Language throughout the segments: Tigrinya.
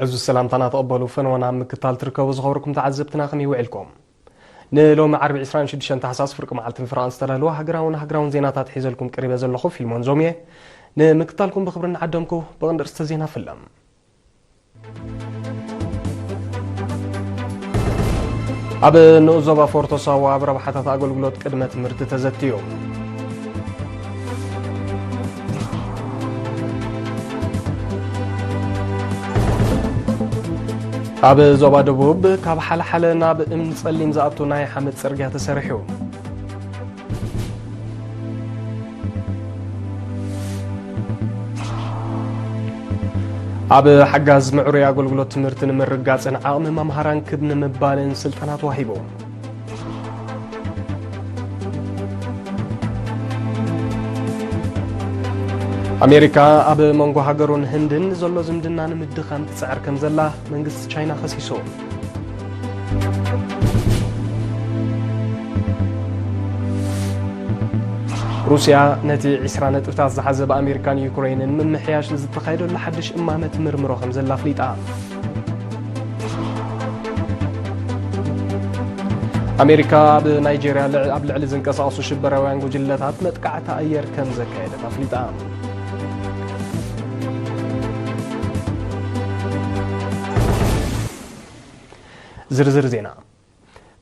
እዚ ሰላምታና ተቐበሉ። ፈነወና ኣብ ምክታል ትርከቡ ዝኸበርኩም ተዓዘብትና ከመይ ውዒልኩም? ንሎሚ ዓርቢ ዕስራን ሽዱሽተን ታሕሳስ ፍርቂ መዓልትን ፍራቕን ዝተዳለወ ሃገራውን ሃገራውን ዜናታት ሒዘልኩም ቀሪበ ዘለኹ ፊልሞን ዞም እየ። ንምክታልኩም ብኽብሪ እናዓደምኩ ብቐንዲ ኣርእስተ ዜና ፍለም። ኣብ ንኡስ ዞባ ፎርቶ ሳዋ ኣብ ረብሓታት ኣገልግሎት ቅድመ ትምህርቲ ተዘትዩ። ኣብ ዞባ ደቡብ ካብ ሓለሓለ ናብ እምኒ ጸሊም ዝኣቱ ናይ ሓመድ ጽርግያ ተሰሪሑ። ኣብ ሓጋዝ ምዕሩይ ኣገልግሎት ትምህርቲ ንምርጋጽን ዓቕሚ መምሃራን ክብ ንምባልን ስልጠና ተዋሂቡ። ኣሜሪካ ኣብ መንጎ ሃገሩን ህንድን ዘሎ ዝምድና ንምድኻም ትጽዕር ከም ዘላ መንግስቲ ቻይና ከሲሱ። ሩስያ ነቲ ዕስራ ነጥብታት ዝሓዘ ብኣሜሪካን ዩክሬንን ምምሕያሽ ዝተኻየደሉ ሓድሽ እማመ ትምርምሮ ከም ዘላ ኣፍሊጣ። ኣሜሪካ ኣብ ናይጄርያ ልዕ-፣ ኣብ ልዕሊ ዝንቀሳቐሱ ሽበራውያን ጉጅለታት መጥቃዕቲ ኣየር ከም ዘካየደት ኣፍሊጣ። ዝርዝር ዜና።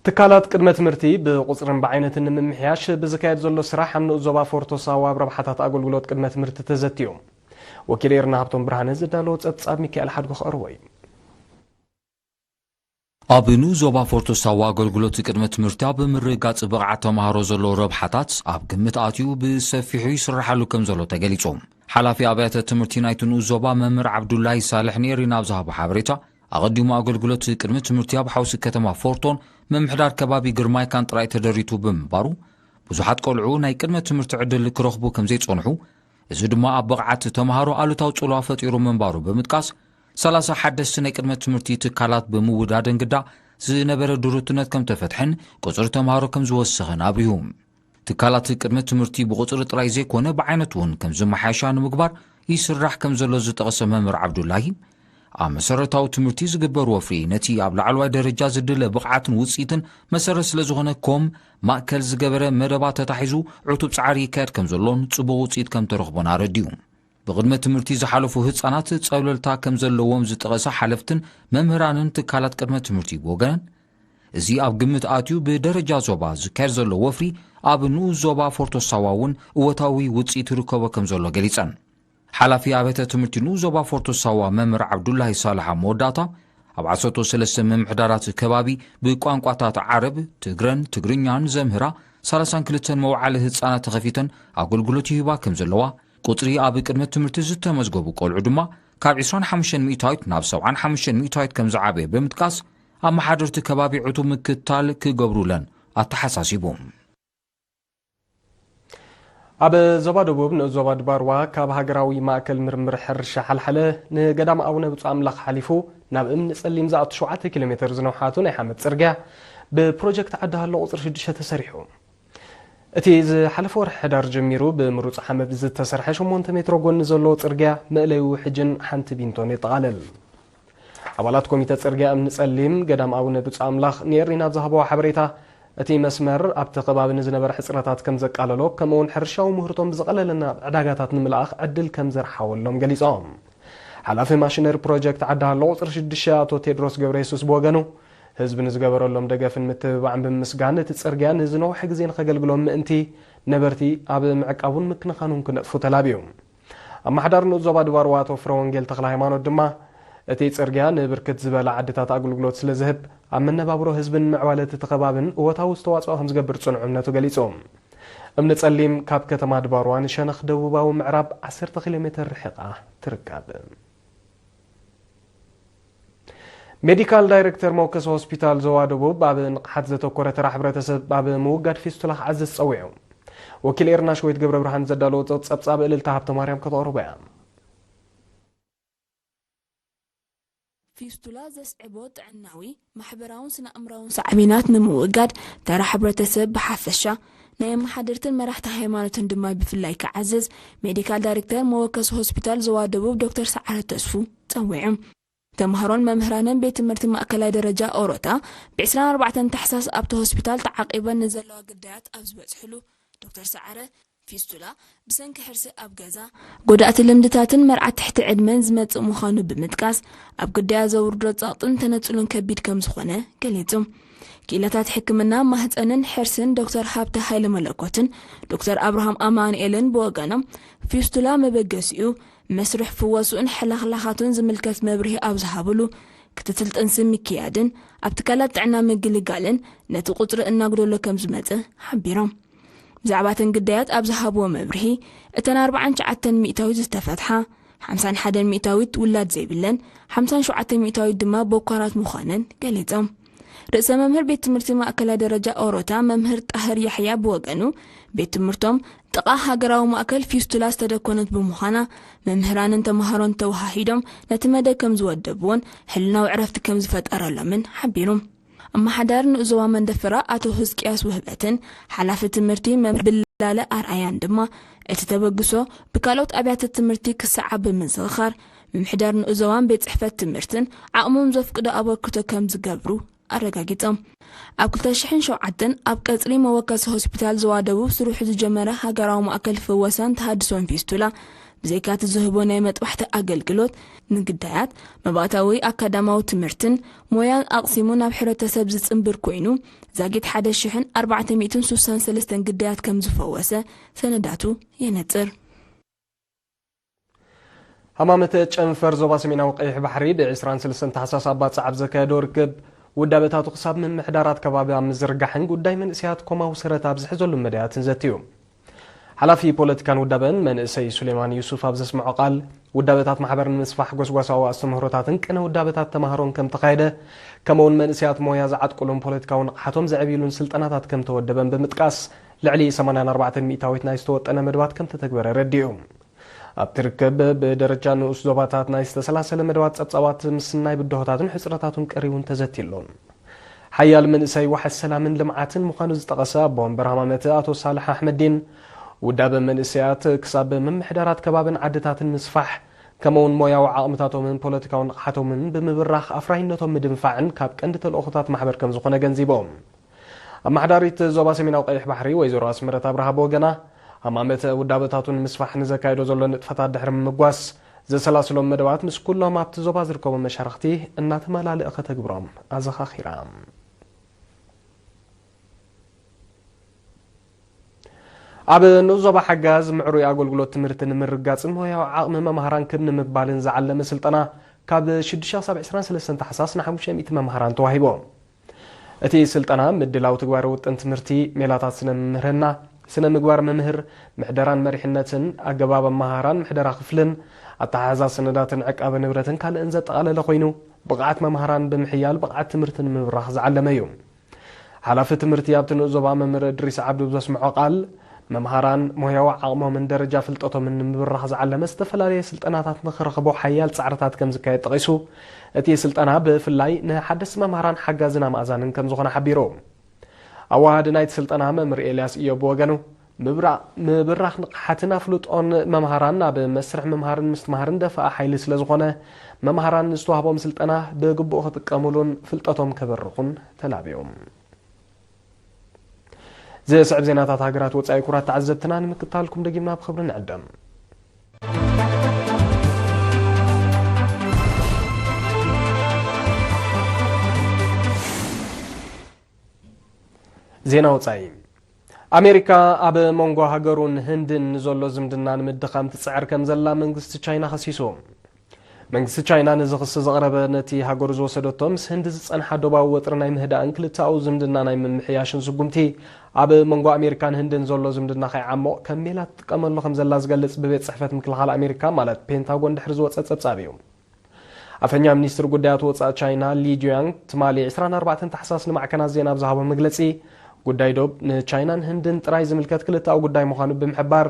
ትካላት ቅድመ ትምህርቲ ብቑጽርን ብዓይነትን ንምምሕያሽ ብዝካየድ ዘሎ ስራሕ ኣብ ንኡስ ዞባ ፎርቶ ሳዋ ኣብ ረብሓታት ኣገልግሎት ቅድመ ትምህርቲ ተዘትዩ። ወኪል ኤርና ሃብቶም ብርሃነ ዘዳለዎ ጸብጻብ ሚካኤል ሓድጉ ክቐርቦ እዩ። ኣብ ንኡስ ዞባ ፎርቶ ሳዋ ኣገልግሎት ቅድመ ትምህርቲ ኣብ ምርጋጽ ብቕዓት ተምሃሮ ዘለዎ ረብሓታት ኣብ ግምት ኣትዩ ብሰፊሑ ይስራሓሉ ከም ዘሎ ተገሊጹ። ሓላፊ ኣብያተ ትምህርቲ ናይቲ ንኡስ ዞባ መምህር ዓብዱላሂ ሳልሕ ንኤሪና ኣብ ዝሃቦ ሓበሬታ፣ ኣቐዲሙ ኣገልግሎት ቅድመ ትምህርቲ ኣብ ሓውሲ ከተማ ፎርቶን ምምሕዳር ከባቢ ግርማይካን ጥራይ ተደሪቱ ብምንባሩ፣ ብዙሓት ቆልዑ ናይ ቅድመ ትምህርቲ ዕድል ክረኽቡ ከም ዘይጸንሑ፣ እዚ ድማ ኣብ ብቕዓት ተምሃሮ ኣሉታዊ ጽልዋ ፈጢሩ ምንባሩ ብምጥቃስ፣ ሰላሳ ሓደስቲ ናይ ቅድመ ትምህርቲ ትካላት ብምውዳደን ግዳ ዝነበረ ድሩትነት ከም ተፈትሐን ቁጽሪ ተምሃሮ ከም ዝወሰኸን ኣብሪሁ። ትካላት ቅድመ ትምህርቲ ብቁጽሪ ጥራይ ዘይኮነ ብዓይነት እውን ከም ዝመሓየሻ ንምግባር ይስራሕ ከም ዘሎ ዝጠቐሰ መምህር ዓብዱላሂ፣ ኣብ መሰረታዊ ትምህርቲ ዝግበር ወፍሪ ነቲ ኣብ ላዕለዋይ ደረጃ ዝድለ ብቕዓትን ውጽኢትን መሰረት ስለ ዝኾነ፣ ኮም ማእከል ዝገበረ መደባት ተታሒዙ ዕቱብ ጻዕሪ ይካየድ ከም ዘሎን ጽቡቕ ውጽኢት ከም ተረኽቦን ኣረዲኡ። ብቕድመ ትምህርቲ ዝሓለፉ ህጻናት ጸብለልታ ከም ዘለዎም ዝጠቐሳ ሓለፍትን መምህራንን ትካላት ቅድመ ትምህርቲ ብወገነን፣ እዚ ኣብ ግምት ኣትዩ ብደረጃ ዞባ ዝካየድ ዘሎ ወፍሪ ኣብ ንኡስ ዞባ ፎርቶ ሳዋ እውን እወታዊ ውጽኢት ይርከቦ ከም ዘሎ ገሊጸን። ሓላፊ ኣብያተ ትምህርቲ ንኡስ ዞባ ፎርቶ ሳዋ መምህር ዓብዱላሂ ሳልሕ ኣብ መወዳእታ፣ ኣብ ዓሰርተ ሰለስተ ምምሕዳራት ከባቢ ብቋንቋታት ዓረብ፣ ትግረን ትግርኛን ዘምህራ ሰላሳን ክልተን መውዓሊ ህጻናት ተኸፊተን ኣገልግሎት ይህባ ከም ዘለዋ፣ ቁጽሪ ኣብ ቅድመ ትምህርቲ ዝተመዝገቡ ቆልዑ ድማ ካብ ዕስራን ሓሙሽተን ሚእታዊት ናብ ሰብዓን ሓሙሽተን ሚእታዊት ከም ዝዓበየ ብምጥቃስ፣ ኣመሓደርቲ ከባቢ ዕቱብ ምክትታል ክገብሩለን ኣተሓሳሲቡ። ኣብ ዞባ ደቡብ ንኡስ ዞባ ድባርዋ ካብ ሃገራዊ ማእከል ምርምር ሕርሻ ሓልሓለ ንገዳም ኣቡነ ብፁዕ ኣምላኽ ሓሊፉ ናብ እምኒ ጸሊም ዝኣቱ ሸውዓተ ኪሎ ሜተር ዝነውሓቱ ናይ ሓመድ ጽርግያ ብፕሮጀክት ዓዲ ሃሎ ቁጽሪ ሽዱሽተ ተሰሪሑ። እቲ ዝሓለፈ ወርሒ ሕዳር ጀሚሩ ብምሩጽ ሓመድ ዝተሰርሐ ሸሞንተ ሜትሮ ጎኒ ዘለዎ ጽርግያ መእለዩ ውሕጅን ሓንቲ ቢንቶን የጠቓልል። ኣባላት ኮሚተ ጽርግያ እምኒ ጸሊም ገዳም ኣቡነ ብፁዕ ኣምላኽ ንኤሪና ኣብ ዝሃበዎ ሓበሬታ፣ እቲ መስመር ኣብቲ ከባቢ ንዝነበረ ሕጽረታት ከም ዘቃለሎ፣ ከምኡውን ሕርሻዊ ምህርቶም ብዝቐለለ ናብ ዕዳጋታት ንምልኣኽ ዕድል ከም ዘርሓወሎም ገሊጾም። ሓላፊ ማሽነሪ ፕሮጀክት ዓዲ ሃሎ ቁጽሪ ሽዱሽተ ኣቶ ቴድሮስ ገብረየሱስ ብወገኑ፣ ህዝቢ ንዝገበረሎም ደገፍን ምትብባዕን ብምምስጋን፣ እቲ ጽርግያ ንዝነውሐ ግዜ ንኸገልግሎም ምእንቲ ነበርቲ ኣብ ምዕቃቡን ምክንኻኑን ክነጥፉ ተላብዩ። ኣመሓዳሪ ንኡስ ዞባ ድባርዋ ኣቶ ፍረ ወንጌል ተኽለ ሃይማኖት ድማ፣ እቲ ጽርግያ ንብርክት ዝበላ ዓድታት ኣገልግሎት ስለ ዝህብ፣ ኣብ መነባብሮ ህዝብን ምዕባለ እቲ ከባብን እወታዊ ዝተዋጽኦ ከም ዝገብር ጽኑዕ እምነቱ ገሊጹ። እምኒ ጸሊም ካብ ከተማ ድባርዋ ንሸነኽ ደቡባዊ ምዕራብ ዓሰርተ ኪሎ ሜተር ርሒቓ ትርከብ። ሜዲካል ዳይሬክተር መወከሲ ሆስፒታል ዞባ ደቡብ ኣብ ንቕሓት ዘተኮረ ተራ ሕብረተሰብ ኣብ ምውጋድ ፊስቱላ ክዓዝዝ ጸዊዑ። ወኪል ኤርና ሸዊት ገብረ ብርሃን ዘዳለዎ ጸብጻብ እልልታ ሃብተ ማርያም ከተቕርቦ እያ። ፊስቱላ ዘስዕቦ ጥዕናዊ፣ ማሕበራውን ስነ-ኣእምራውን ሳዕቤናት ንምውጋድ ተራ ሕብረተሰብ ብሓፈሻ፣ ናይ ኣመሓደርትን መራሕቲ ሃይማኖትን ድማ ብፍላይ ክዓዝዝ ሜዲካል ዳይሬክተር መወከሲ ሆስፒታል ዞባ ደቡብ ዶክተር ሰዓረ ተስፉ ጸዊዑ። ተምሃሮን መምህራንን ቤት ትምህርቲ ማእከላይ ደረጃ ኦሮታ ብ ዕስራን ኣርባዕተን ታሕሳስ ኣብቲ ሆስፒታል ተዓቂበን ንዘለዋ ግዳያት ኣብ ዝበጽሕሉ፣ ዶክተር ሰዓረ፣ ፊስቱላ ብሰንኪ ሕርሲ ኣብ ገዛ፣ ጎዳእቲ ልምድታትን መርዓት ትሕቲ ዕድመን ዝመጽእ ምዃኑ ብምጥቃስ፣ ኣብ ግዳያት ዘውርዶ ጸቕጥን ተነጽሎን ከቢድ ከም ዝኾነ ገሊጹ። ክኢላታት ሕክምና ማህጸንን ሕርስን ዶክተር ሃብተ ሃይለ መለኮትን ዶክተር ኣብርሃም ኣማኑኤልን ብወገኖም፣ ፊስቱላ መበገሲኡ፣ መስርሕ ፍወስኡን ሕላኽላኻቱን ዝምልከት መብርሂ ኣብ ዝሃብሉ፣ ክትትል ጥንሲ ምክያድን ኣብ ትካላት ጥዕና ምግልጋልን ነቲ ቁጽሪ እናጉደሎ ከም ዝመጽእ ሓቢሮም። ብዛዕባ እተን ግዳያት ኣብ ዝሃብዎ መብርሂ፣ እተን ኣርብዓን ትሽዓተን ሚእታዊት ዝተፈትሓ፣ ሓምሳን ሓደን ሚእታዊት ውላድ ዘይብለን፣ ሓምሳን ሸውዓተን ሚእታዊት ድማ በኳራት ምዃነን ገሊጾም። ርእሰ መምህር ቤት ትምህርቲ ማእከላይ ደረጃ ኦሮታ መምህር ጣህር ያሕያ ብወገኑ፣ ቤት ትምህርቶም ጥቓ ሃገራዊ ማእከል ፊስቱላ ዝተደኮነት ብምዃና፣ መምህራንን ተምሃሮን ተወሃሂዶም ነቲ መደብ ከም ዝወደብዎን ሕልናዊ ዕረፍቲ ከም ዝፈጠረሎምን ሓቢሩ። ኣመሓዳሪ ንኡስ ዞባ መንደፈራ ኣቶ ህዝቅያስ ውህበትን ሓላፊ ትምህርቲ መምህር ብላለ ኣርኣያን ድማ፣ እቲ ተበግሶ ብካልኦት ኣብያተ ትምህርቲ ክሰዓብ ብምዝኽኻር፣ ምምሕዳር ንኡስ ዞባን ቤት ጽሕፈት ትምህርትን ዓቕሞም ዘፍቅዶ ኣበርክቶ ከም ዝገብሩ ኣረጋጊጾም። ኣብ ክልተ ሽሕን ሸውዓተን ኣብ ቀጽሪ መወከሲ ሆስፒታል ዞባ ደቡብ ስርሑ ዝጀመረ ሃገራዊ ማእከል ፍወሳን ተሃድሶን ፊስቱላ፣ ብዘይካቲ ዝህቦ ናይ መጥባሕቲ ኣገልግሎት፣ ንግዳያት መባእታዊ ኣካዳማዊ ትምህርትን ሞያን ኣቕሲሙ ናብ ሕብረተሰብ ዝጽንብር ኮይኑ፣ ዛጊት ሓደ ሽሕን ኣርባዕተ ሚእትን ሱሳን ሰለስተን ግዳያት ከም ዝፈወሰ ሰነዳቱ የነጽር። ሃማመተ ጨንፈር ዞባ ሰሜናዊ ቀይሕ ባሕሪ ብ ዕስራን ሰለስተን ታሕሳስ ኣብ ባጽዕ ኣብ ዘካየዶ ርክብ፣ ውዳበታቱ ክሳብ ምምሕዳራት ከባቢ ኣብ ምዝርጋሕን ጉዳይ መንእሰያት ኮማዊ ሰረት ኣብ ዝሕዘሉ መዳያትን ዘትዩ። ሓላፊ ፖለቲካን ውዳበን መንእሰይ ሱሌማን ዩሱፍ ኣብ ዘስምዖ ቃል፣ ውዳበታት ማሕበር ንምስፋሕ ጎስጓሳዊ ኣስተምህሮታትን ቅነ ውዳበታት ተማሃሮን ከም ተኻየደ፣ ከምኡውን መንእሰያት ሞያ ዝዓጥቁሉን ፖለቲካዊ ንቕሓቶም ዘዕብዩሉን ስልጠናታት ከም ተወደበን ብምጥቃስ፣ ልዕሊ ሰማንያን ኣርባዕተን ሚእታዊት ናይ ዝተወጠነ መድባት ከም ተተግበረ ረዲኡ። ኣብቲ ርክብ ብደረጃ ንኡስ ዞባታት ናይ ዝተሰላሰለ መደባት ጸብጻባት ምስናይ ብድሆታትን ሕጽረታቱን ቀሪቡን ተዘትየሉ። ሓያል መንእሰይ ዋሕስ ሰላምን ልምዓትን ምዃኑ ዝጠቐሰ ኣቦ ወንበር ሃማመተ ኣቶ ሳልሕ ኣሕመዲን፣ ውዳበ መንእሰያት ክሳብ ምምሕዳራት ከባብን ዓድታትን ምስፋሕ፣ ከምኡውን ሞያዊ ዓቕምታቶምን ፖለቲካዊ ንቕሓቶምን ብምብራኽ ኣፍራይነቶም ምድንፋዕን ካብ ቀንዲ ተልእኾታት ማሕበር ከም ዝኾነ ገንዚቦም። ኣመሓዳሪት ዞባ ሰሜናዊ ቀይሕ ባሕሪ ወይዘሮ ኣስመረት ኣብርሃ ብወገና፣ ሃማመተ ውዳበታቱ ንምስፋሕ ንዘካየዶ ዘሎ ንጥፈታት ድሕሪ ምምጓስ፣ ዘሰላስሎም መደባት ምስ ኩሎም ኣብቲ ዞባ ዝርከቡ መሻርኽቲ እናተመላለአ ከተግብሮም ኣዘኻኺራ። ኣብ ንኡስ ዞባ ሓጋዝ ምዕሩይ ኣገልግሎት ትምህርቲ ንምርግጋጽን ሞያዊ ዓቕሚ መምሃራን ክብ ንምባልን ዝዓለመ ስልጠና ካብ ሽዱሽተ ክሳብ ዕስራን ሰለስተን ታሕሳስ ንሓሙሽተ ሚእቲ መምሃራን ተዋሂቦም። እቲ ስልጠና ምድላው ትግባረ ውጥን ትምህርቲ፣ ሜላታት ስነ ምምህርና፣ ስነ ምግባር መምህር፣ ምሕደራን መሪሕነትን፣ ኣገባብ ኣመሃህራን ምሕደራ ክፍልን፣ ኣተሓሕዛ ሰነዳትን ዕቃበ ንብረትን ካልእን ዘጠቓለለ ኮይኑ፣ ብቕዓት መምሃራን ብምሕያል ብቕዓት ትምህርቲ ንምብራኽ ዝዓለመ እዩ። ሓላፊ ትምህርቲ ኣብቲ ንኡስ ዞባ መምህር እድሪስ ዓብዱ ብዘስምዖ ቃል፣ መምሃራን ሞያዊ ዓቕሞምን ደረጃ ፍልጠቶምን ንምብራኽ ዝዓለመ ዝተፈላለየ ስልጠናታት ንኽረኽቡ ሓያል ጻዕርታት ከም ዝካየድ ጠቒሱ፣ እቲ ስልጠና ብፍላይ ንሓደስቲ መምሃራን ሓጋዝን ኣማእዛንን ከም ዝኾነ ሓቢሩ። ኣወሃሃዲ ናይቲ ስልጠና መምህር ኤልያስ እዮብ ብወገኑ፣ ምብራ-፣ ምብራኽ ንቕሓትን ኣፍልጦን መምሃራን ናብ መስርሕ ምምሃርን ምስትምሃርን ደፋኢ ሓይሊ ስለ ዝኾነ፣ መምሃራን ዝተዋህቦም ስልጠና ብግቡእ ክጥቀሙሉን ፍልጠቶም ከበርኹን ተላብዮም። ዝስዕብ ዜናታት ሃገራት ወጻኢ ክቡራት ተዓዘብትና ንምክታልኩም ደጊምና ብኽብሪ ንዕደም። ዜና ወጻኢ። ኣሜሪካ ኣብ መንጎ ሃገሩን ህንድን ንዘሎ ዝምድና ንምድኻም ትጽዕር ከም ዘላ መንግስቲ ቻይና ከሲሱ። መንግስቲ ቻይና ነዚ ክሲ ዘቕረበ፣ ነቲ ሃገሩ ዝወሰደቶ ምስ ህንዲ ዝጸንሓ ዶባዊ ወጥሪ ናይ ምህዳእን ክልተኣዊ ዝምድና ናይ ምምሕያሽን ስጉምቲ፣ ኣብ መንጎ ኣሜሪካን ህንድን ዘሎ ዝምድና ከይዓሞቕ ከም ሜላ ትጥቀመሉ ከም ዘላ ዝገልጽ ብቤት ጽሕፈት ምክልኻል ኣሜሪካ፣ ማለት ፔንታጎን፣ ድሕሪ ዝወጸ ጸብጻብ እዩ። ኣፈኛ ሚኒስትሪ ጉዳያት ወጻኢ ቻይና ሊ ጁያንግ ትማሊ ዕስራን ኣርባዕተን ታሕሳስ ንማዕከናት ዜና ኣብ ዝሃቦ መግለጺ፣ ጉዳይ ዶብ ንቻይናን ህንድን ጥራይ ዝምልከት ክልተኣዊ ጉዳይ ምዃኑ ብምሕባር፣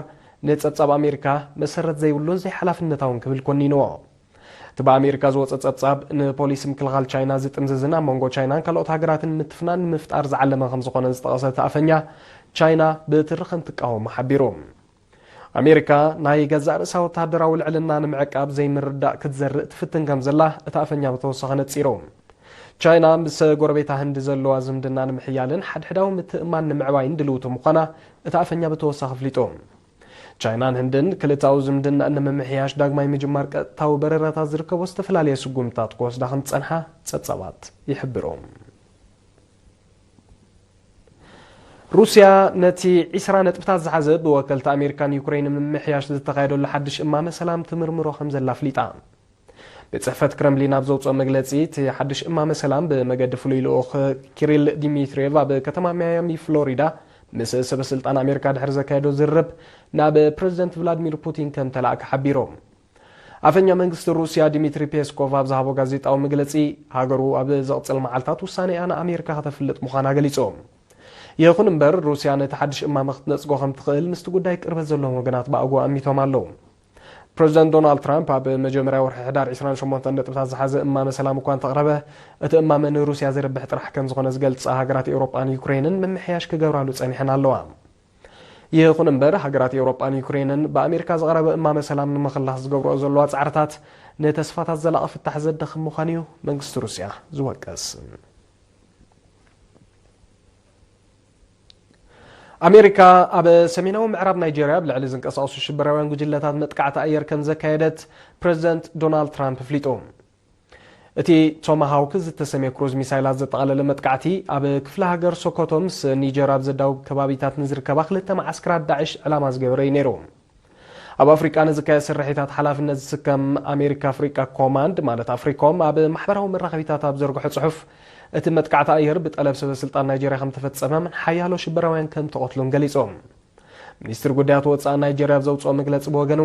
ንጸብጻብ ኣሜሪካ መሰረት ዘይብሉን ዘይሓላፍነታውን ክብል ኮኒንዎ። እቲ ብኣሜሪካ ዝወጸ ጸብጻብ፣ ንፖሊሲ ምክልኻል ቻይና ዝጥምዝዝን ኣብ መንጎ ቻይናን ካልኦት ሃገራትን ምትፍናን ንምፍጣር ዝዓለመ ከም ዝኾነ ዝጠቐሰ እቲ ኣፈኛ፣ ቻይና ብትሪ ከም ትቃወሞ ሓቢሩ። ኣሜሪካ ናይ ገዛእ ርእሳ ወተሃደራዊ ልዕልና ንምዕቃብ ዘይምርዳእ ክትዘርእ ትፍትን ከም ዘላ እቲ ኣፈኛ ብተወሳኺ ነጺሩ። ቻይና ምስ ጎረቤታ ህንዲ ዘለዋ ዝምድና ንምሕያልን ሓድሕዳዊ ምትእማን ንምዕባይን ድልውቲ ምዃና እቲ ኣፈኛ ብተወሳኺ ኣፍሊጡ። ቻይናን ህንድን ክልተኣዊ ዝምድና ንምምሕያሽ ዳግማይ ምጅማር ቀጥታዊ በረራታት ዝርከቦ ዝተፈላለየ ስጉምታት ክወስዳ ከም ዝጸንሓ ጸብጻባት ይሕብሩ። ሩስያ ነቲ ዒስራ ነጥብታት ዝሓዘ ብወከልቲ ኣሜሪካን ዩክሬን ንምምሕያሽ ዝተኻየደሉ ሓድሽ እማመ ሰላም ትምርምሮ ከም ዘላ ኣፍሊጣ። ቤት ጽሕፈት ክረምሊን ኣብ ዘውጽኦ መግለጺ፣ እቲ ሓድሽ እማመ ሰላም ብመገዲ ፍሉይ ልኡኽ ኪሪል ዲሚትሪየቭ ኣብ ከተማ ማያሚ ፍሎሪዳ ምስ ሰበ ስልጣን ኣሜሪካ ድሕሪ ዘካየዶ ዝርርብ ናብ ፕረዚደንት ቭላድሚር ፑቲን ከም ተላእከ ሓቢሩ። ኣፈኛ መንግስቲ ሩስያ ዲሚትሪ ፔስኮቭ ኣብ ዝሃቦ ጋዜጣዊ መግለጺ፣ ሃገሩ ኣብ ዘቕጽል መዓልታት ውሳኔኣ ንኣሜሪካ ከተፍልጥ ምዃና ገሊጹ። ይኹን እምበር፣ ሩስያ ነቲ ሓድሽ እማመ ክትነጽጎ ከም ትኽእል ምስቲ ጉዳይ ቅርበት ዘለዎም ወገናት ብኣግኡ ኣሚቶም ኣለዉ። ፕረዚደንት ዶናልድ ትራምፕ ኣብ መጀመርያ ወርሒ ሕዳር ዒስራን ሸሞንተን ነጥብታት ዝሓዘ እማመ ሰላም እኳ እንተቕረበ፣ እቲ እማመ ንሩስያ ዘርብሕ ጥራሕ ከም ዝኾነ ዝገልጻ ሃገራት ኤውሮጳን ዩክሬንን ምምሕያሽ ክገብራሉ ጸኒሐን ኣለዋ። ይኹን እምበር፣ ሃገራት ኤውሮጳን ዩክሬንን ብኣሜሪካ ዝቐረበ እማመ ሰላም ንምኽላኽ ዝገብርኦ ዘለዋ ጻዕርታት ንተስፋታት ዘላቒ ፍታሕ ዘዳኽም ምዃኑ እዩ መንግስቲ ሩስያ ዝወቅስ። ኣሜሪካ ኣብ ሰሜናዊ ምዕራብ ናይጄርያ ኣብ ልዕሊ ዝንቀሳቐሱ ሽበራውያን ጉጅለታት መጥቃዕቲ ኣየር ከም ዘካየደት ፕረዚደንት ዶናልድ ትራምፕ ኣፍሊጡ። እቲ ቶማሃውክ ዝተሰምየ ክሩዝ ሚሳይላት ዘጠቓለለ መጥቃዕቲ ኣብ ክፍለ ሃገር ሶኮቶ ምስ ኒጀር ኣብ ዘዳውብ ከባቢታት ንዝርከባ ክልተ መዓስከራት ዳዕሽ ዕላማ ዝገበረ እዩ ነይሩ። ኣብ ኣፍሪቃ ንዝካየድ ስርሒታት ሓላፍነት ዝስከም ኣሜሪካ ኣፍሪቃ ኮማንድ ማለት ኣፍሪኮም ኣብ ማሕበራዊ መራኸቢታት ኣብ ዘርግሖ ጽሑፍ፣ እቲ መጥቃዕቲ ኣየር ብጠለብ ሰበ ስልጣን ናይጄርያ ከም ተፈጸመን ሓያሎ ሽበራውያን ከም ተቐትሉን ገሊጹ። ሚኒስትሪ ጉዳያት ወጻኢ ናይጄርያ ኣብ ዘውጽኦ መግለጺ ብወገኑ፣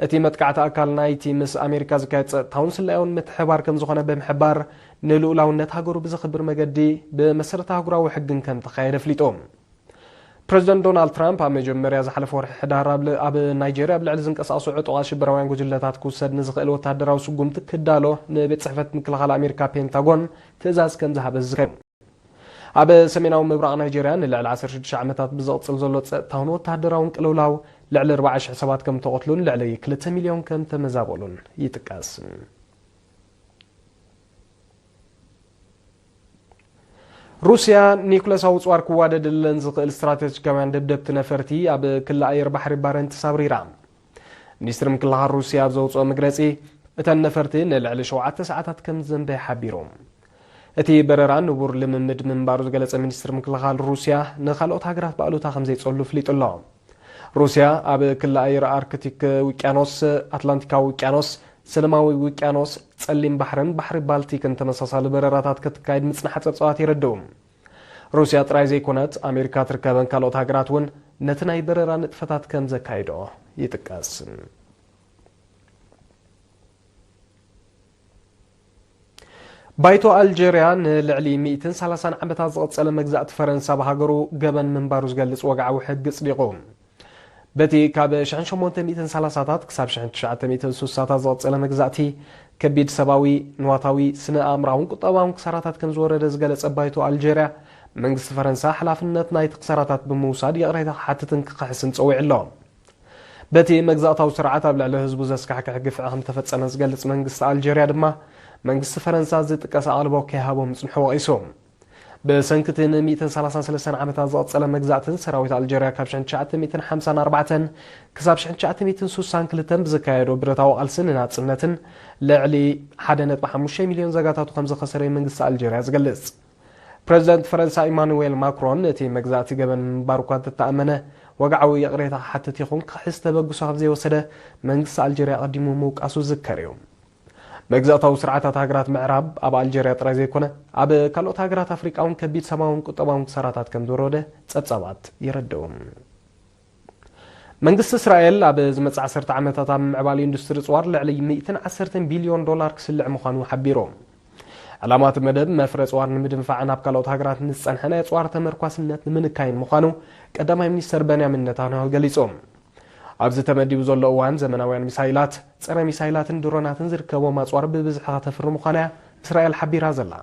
እቲ መጥቃዕቲ ኣካል ናይቲ ምስ ኣሜሪካ ዝካየድ ጸጥታውን ስለያውን ምትሕብባር ከም ዝኾነ ብምሕባር፣ ንልኡላውነት ሃገሩ ብዘኽብር መገዲ ብመሰረት ኣህጉራዊ ሕግን ከም ተኻየደ ኣፍሊጡ። ፕረዚደንት ዶናልድ ትራምፕ ኣብ መጀመርያ ዝሓለፈ ወርሒ ሕዳር ኣብ ል-፣ ኣብ ናይጄርያ ኣብ ልዕሊ ዝንቀሳቐሱ ዕጡቓት ሽበራውያን ጉጅለታት ክውሰድ ንዝኽእል ወተሃደራዊ ስጉምቲ ክዳሎ ንቤት ጽሕፈት ምክልኻል ኣሜሪካ ፔንታጎን ትእዛዝ ከም ዝሃበ ዝዝከር። ኣብ ሰሜናዊ ምብራቕ ናይጄርያ ንልዕሊ ዓሰርተ ሽዱሽተ ዓመታት ብዝቕጽል ዘሎ ጸጥታውን ወተሃደራውን ቅልውላው ልዕሊ ኣርባዓ ሽሕ ሰባት ከም ተቐትሉን ልዕሊ ክልተ ሚልዮን ከም ተመዛበሉን ይጥቀስ። ሩስያ ኒኩለሳዊ ጽዋር ክዋደደለን ዝኽእል ስትራቴጂካውያን ደብደብቲ ነፈርቲ ኣብ ክሊ ኣየር ባሕሪ ባረንትስ ኣብሪራ። ሚኒስትሪ ምክልኻል ሩስያ ኣብ ዘውጽኦ መግለጺ፣ እተን ነፈርቲ ንልዕሊ ሸውዓተ ሰዓታት ከም ዝዘንበየ ሓቢሩ። እቲ በረራ ንቡር ልምምድ ምንባሩ ዝገለጸ ሚኒስትሪ ምክልኻል ሩስያ፣ ንኻልኦት ሃገራት ብኣሉታ ከም ዘይጸሉ ኣፍሊጡ ኣሎ። ሩስያ ኣብ ክሊ ኣየር ኣርክቲክ ውቅያኖስ፣ ኣትላንቲካዊ ውቅያኖስ፣ ሰላማዊ ውቅያኖስ፣ ጸሊም ባሕርን ባሕሪ ባልቲክን ተመሳሳሊ በረራታት ክትካየድ ምጽንሓ ጸብጻባት የረድኡ። ሩስያ ጥራይ ዘይኮነት፣ ኣሜሪካ ትርከበን ካልኦት ሃገራት እውን ነቲ ናይ በረራ ንጥፈታት ከም ዘካይዶ ይጥቀስ። ባይቶ ኣልጀርያ ንልዕሊ ሚእትን ሰላሳን ዓመታት ዝቐጸለ መግዛእቲ ፈረንሳ ብሃገሩ ገበን ምንባሩ ዝገልጽ ወግዓዊ ሕጊ ኣጽዲቑ። በቲ ካብ ሽሕን ሸሞንተ ሚእትን ሰላሳታት ክሳብ ሽሕን ትሽዓተ ሚእትን ስሳታት ዝቐጸለ መግዛእቲ፣ ከቢድ ሰብኣዊ፣ ንዋታዊ፣ ስነ ኣእምራውን ቁጠባውን ክሳራታት ከም ዝወረደ ዝገለጸ ባይቶ ኣልጀርያ፣ መንግስቲ ፈረንሳ ሓላፍነት ናይቲ ክሳራታት ብምውሳድ ይቕሬታ ክሓትትን ክኽሕስን ጸዊዑ ኣሎ። በቲ መግዛእታዊ ስርዓት ኣብ ልዕሊ ህዝቡ ዘስካሕክሕ ግፍዒ ከም ተፈጸመ ዝገልጽ መንግስቲ ኣልጀርያ ድማ፣ መንግስቲ ፈረንሳ ዝጥቀስ ኣቓልቦ ከይሃቦ ምጽንሑ ወቒሱ። ብሰንኪ እቲ ን ሚእትን ሰላሳን ሰለስተን ዓመታት ዝቐጸለ መግዛእትን ሰራዊት ኣልጀርያ ካብ ሽሕን ትሽዓተ ሚእትን ሓምሳን ኣርባዕተን ክሳብ ሽሕን ትሽዓተ ሚእትን ስሳን ክልተን ብዘካየዶ ብረታዊ ቃልሲ ንናጽነትን ልዕሊ ሓደ ነጥቢ ሓሙሽተ ሚልዮን ዜጋታቱ ከም ዘኸሰረ እዩ መንግስቲ ኣልጀርያ ዝገልጽ። ፕረዚደንት ፈረንሳ ኢማኑዌል ማክሮን፣ እቲ መግዛእቲ ገበን ምንባሩ እኳ እንተተኣመነ፣ ወግዓዊ ይቕሬታ ክሓትት ይኹን ክኽሕስ ተበግሶ ከም ዘይወሰደ መንግስቲ ኣልጀርያ ኣቐዲሙ ምውቃሱ ዝዝከር እዩ። መግዛእታዊ ስርዓታት ሃገራት ምዕራብ ኣብ ኣልጀርያ ጥራይ ዘይኮነ፣ ኣብ ካልኦት ሃገራት ኣፍሪቃ እውን ከቢድ ሰብኣውን ቁጠባውን ክሳራታት ከም ዝወረደ ጸብጻባት የረድኡ። መንግስቲ እስራኤል ኣብ ዝመጽእ ዓሰርተ ዓመታት ኣብ ምዕባል ኢንዱስትሪ ጽዋር ልዕሊ ሚእትን ዓሰርተን ቢልዮን ዶላር ክስልዕ ምዃኑ ሓቢሩ። ዕላማ እቲ መደብ መፍረ ጽዋር ንምድንፋዕን ኣብ ካልኦት ሃገራት ንዝጸንሐ ናይ ኣጽዋር ተመርኳስነት ንምንካይን ምዃኑ ቀዳማይ ሚኒስተር በንያሚን ነታንያሁ ገሊጹ። ኣብዚ ተመዲቡ ዘሎ እዋን፣ ዘመናውያን ሚሳይላት፣ ጸረ ሚሳይላትን ድሮናትን ዝርከቦም ኣጽዋር ብብዝሒ ከተፍሪ ምዃና እያ እስራኤል ሓቢራ ዘላ።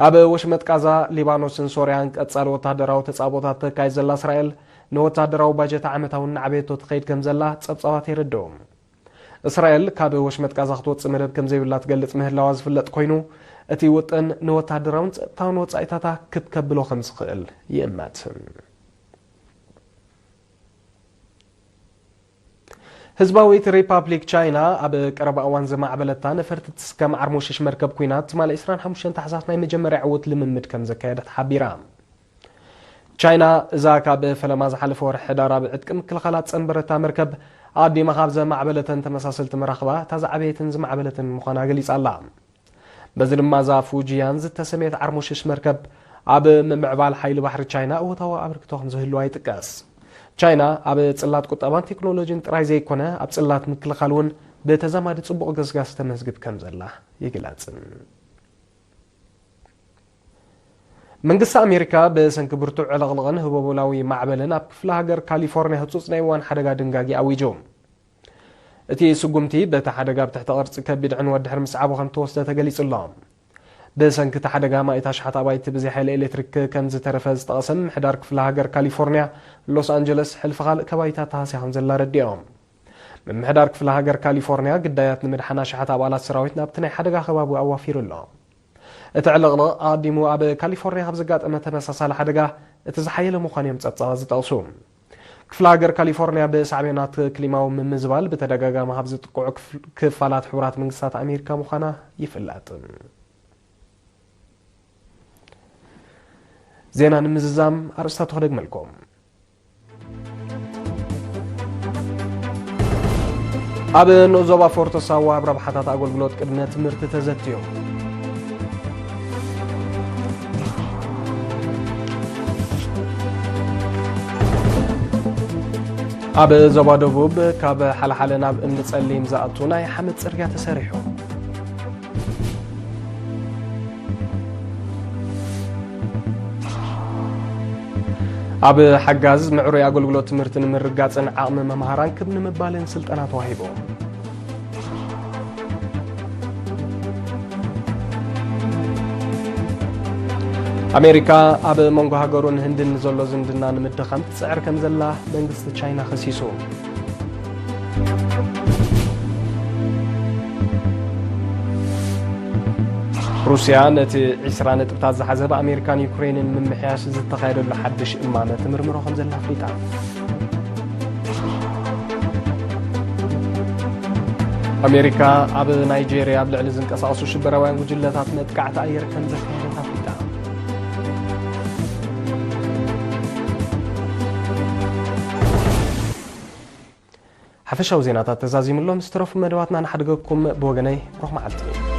ኣብ ወሽመጥ ቃዛ፣ ሊባኖስን ሶርያን ቀጻሊ ወተሃደራዊ ተጻብኦታት ተካይድ ዘላ እስራኤል፣ ንወታደራዊ ባጀት ዓመታዊ እናዕበየቶ ትኸይድ ከም ዘላ ጸብጻባት የረድኡ። እስራኤል ካብ ወሽመጥ ጋዛ ክትወጽእ መደብ ከም ዘይብላ ትገልጽ ምህላዋ ዝፍለጥ ኮይኑ፣ እቲ ውጥን ንወታደራውን ጸጥታውን ወጻኢታታ ክብ ከብሎ ከም ዝኽእል ይእመት። ህዝባዊት ሪፓብሊክ ቻይና ኣብ ቀረባ እዋን ዘማዕበለታ ነፈርቲ ትስከም ዓርሞሽሽ መርከብ ኲናት ትማሊ ዕስራን ሓሙሽተን ታሕሳስ ናይ መጀመርያ ዕዉት ልምምድ ከም ዘካየደት ሓቢራ። ቻይና እዛ ካብ ፈለማ ዝሓለፈ ወርሒ ሕዳር ኣብ ዕጥቂ ምክልኻላ ዝጸንበረታ መርከብ ኣዲማ ካብ ዘማዕበለተን ተመሳሰልቲ መራኽባ እታ ዝዓበየትን ዝማዕበለትን ምዃና ገሊጻ ኣላ። በዚ ድማ እዛ ፉጂያን ዝተሰምየት ዓርሞሽሽ መርከብ ኣብ ምምዕባል ሓይሊ ባሕሪ ቻይና እወታዊ ኣበርክቶ ከም ዝህልዋ ይጥቀስ። ቻይና ኣብ ጽላት ቁጠባን ቴክኖሎጂን ጥራይ ዘይኮነ ኣብ ጽላት ምክልኻል እውን ብተዛማዲ ጽቡቕ ገስጋስ ተመዝግብ ከም ዘላ ይግለጽ። መንግስቲ ኣሜሪካ ብሰንኪ ብርቱዕ ዕልቕልቕን ህቦቦላዊ ማዕበልን ኣብ ክፍለ ሃገር ካሊፎርኒያ ህጹጽ ናይ እዋን ሓደጋ ድንጋጌ ኣዊጁ። እቲ ስጉምቲ በቲ ሓደጋ ኣብ ትሕቲ ቅርጺ ከቢድ ዕንወት ድሕሪ ምስዓቡ ከም ተወስደ ተገሊጹ ኣሎ። ብሰንኪ እቲ ሓደጋ ማእት ኣሽሓት ኣባይቲ ብዘይ ሓይሊ ኤሌክትሪክ ከም ዝተረፈ ዝጠቐሰ ምምሕዳር ክፍለ ሃገር ካሊፎርኒያ ሎስ ኣንጀለስ፣ ሕልፊ ካልእ ከባቢታት ተሃስያ ከም ዘላ ረዲኦም። ምምሕዳር ክፍለ ሃገር ካሊፎርኒያ ግዳያት ንምድሓን ኣሽሓት ኣባላት ሰራዊት ናብቲ ናይ ሓደጋ ከባቢ ኣዋፊሩ ኣሎ። እቲ ዕልቕልቕ ኣቐዲሙ ኣብ ካሊፎርኒያ ካብ ዘጋጠመ ተመሳሳሊ ሓደጋ እቲ ዝሓየለ ምዃኑ እዮም ጸብጻባት ዝጠቕሱ። ክፍለ ሃገር ካሊፎርኒያ ብሳዕቤናት ክሊማዊ ምምዝባል ብተደጋጋሚ ካብ ዝጥቅዑ ክፍ-፣ ክፋላት ሕቡራት መንግስታት ኣሜሪካ ምዃና ይፍለጥ። ዜና ንምዝዛም ኣርእስታቱ ክደግመልኩም። ኣብ ንኡስ ዞባ ፎርቶ ሳዋ ኣብ ረብሓታት ኣገልግሎት ቅድመ ትምህርቲ ተዘትዩ። ኣብ ዞባ ደቡብ ካብ ሓለሓለ ናብ እምኒ ጸሊም ዝኣቱ ናይ ሓመድ ጽርግያ ተሰሪሑ። ኣብ ሓጋዝ ምዕሩይ ኣገልግሎት ትምህርቲ ንምርጋጽን ዓቕሚ መምሃራን ክብ ንምባልን ስልጠና ተዋሂቡ። ኣሜሪካ ኣብ መንጎ ሃገሩን ህንድን ዘሎ ዝምድና ንምድኻም ትጽዕር ከም ዘላ መንግስቲ ቻይና ከሲሱ። ሩስያ ነቲ ዒስራ ነጥብታት ዝሓዘ ብኣሜሪካን ዩክሬንን ምምሕያሽ ዝተኻየደሉ ሓድሽ እማመ ትምርምሮ ከም ዘላ ኣፍሊጣ። ኣሜሪካ ኣብ ናይጄርያ ኣብ ልዕሊ ዝንቀሳቐሱ ሽበራውያን ጉጅለታት መጥቃዕቲ ኣየር ከም ዘካየደት ኣፍሊጣ። ሓፈሻዊ ዜናታት ተዛዚሙሎም ዝተረፉ መደባትና ንሓድገኩም። ብወገነይ ብሩኽ መዓልቲ።